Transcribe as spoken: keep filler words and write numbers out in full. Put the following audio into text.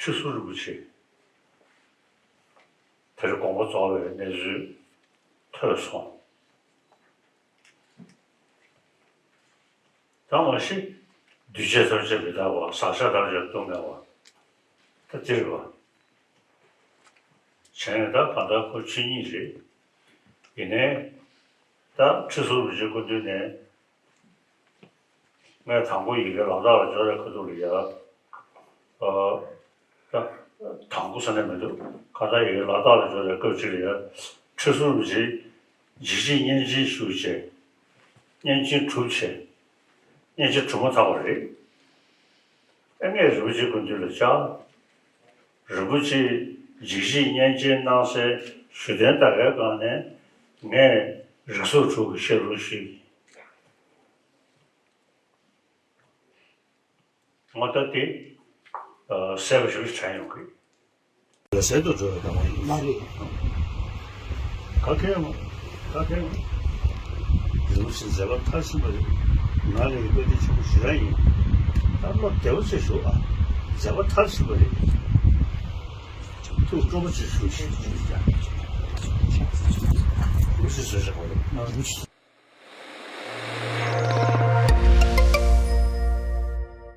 ཁྲི་ཟུར་རིན་པོ་ཆེ་དེར་དགོངས་པ་རྫོགས་པའི་གནས་ཚུལ་ཐོས་སོང་། ད་མ་གཞི་འདུས་བྱས་ཐམས་ཅད་མི་རྟག་པ། བག་ཆགས་ཐམས་ཅད་སྡུག་བསྔལ་བ། ད་འདི་རེད་པ། བྱས་ནས་ད་གང་ལྟར་ཁོ་ཆོས་ཉིད་རེད། ཡིན་ནའི་ད་ཁྲི་ཟུར་རིན་པོ་ཆེ་སྐུ་མདུན་ནས། ངས་དང་པོ་ཡི་གེ་ལག་རྟགས་ལ་འབྱོར་བའི་ཁ་ཐུག་ལ་ཡ། ཨ། ད་དང་པོ་ཟེར་ན་མི་འདུག་གང་ལྟར་ཡི་གེ་ལག་རྟགས་ལ་འབྱོར་བའི་སྐབས་ཅིག་ལ་ཡ། ཁྲི་ཟུར་རིན་པོ་ཆེ་འཇིགས་བྱེད་བསྙེན་ཆེན་ཞུས་བྱས། བསྙེན་ཆེན་གྲུབ་བྱས། བསྙེན་ཆེན་གྲུབ་མ་ཐག་པ་རེད། ཨེ། ངས་རིན་པོ་ཆེ་སྐུ་མདུན་ལ་བཅར། རིན་པོ་ཆེས་འཇིགས་བྱེད་བསྙེན་ཆེན་གནང་སའི་ཞུ་རྟེན་ད་གའི་སྒང་ནས་ངས་རིགས་གསུམ་དྲུག་གི་ཤེས་རབ་ཞུས། ངོ་ད་དེ་གསལ་པོ་ཞིག་དྲན་ཡོང་གི། ལ་གསལ་དུ་འགྲོ་བའི་གདམས་ངག་ཡིན། མ་རེད། ག་གེ་མོ། ག་གེ་མོ། རིན་པོ་ཆེ་མཛད་པ་མཐར་ཕྱིན་པ་རེད། ང་ལ་ཡི་བཀའ་དྲིན་ཆེན་པོ་ཞེ་དྲག་ཡིན། ད་བློ་བདེ་པོ་བྱས་བཞུགས་ཨ། མཛད་པ་མཐར་ཕྱིན་པ་རེད། ཐུགས་སྤྲོ་པོ་བྱས་བཞུགས་ཤིག་རིན་པོ་ཆེ་བཟོས་བཞག་པ་རེད།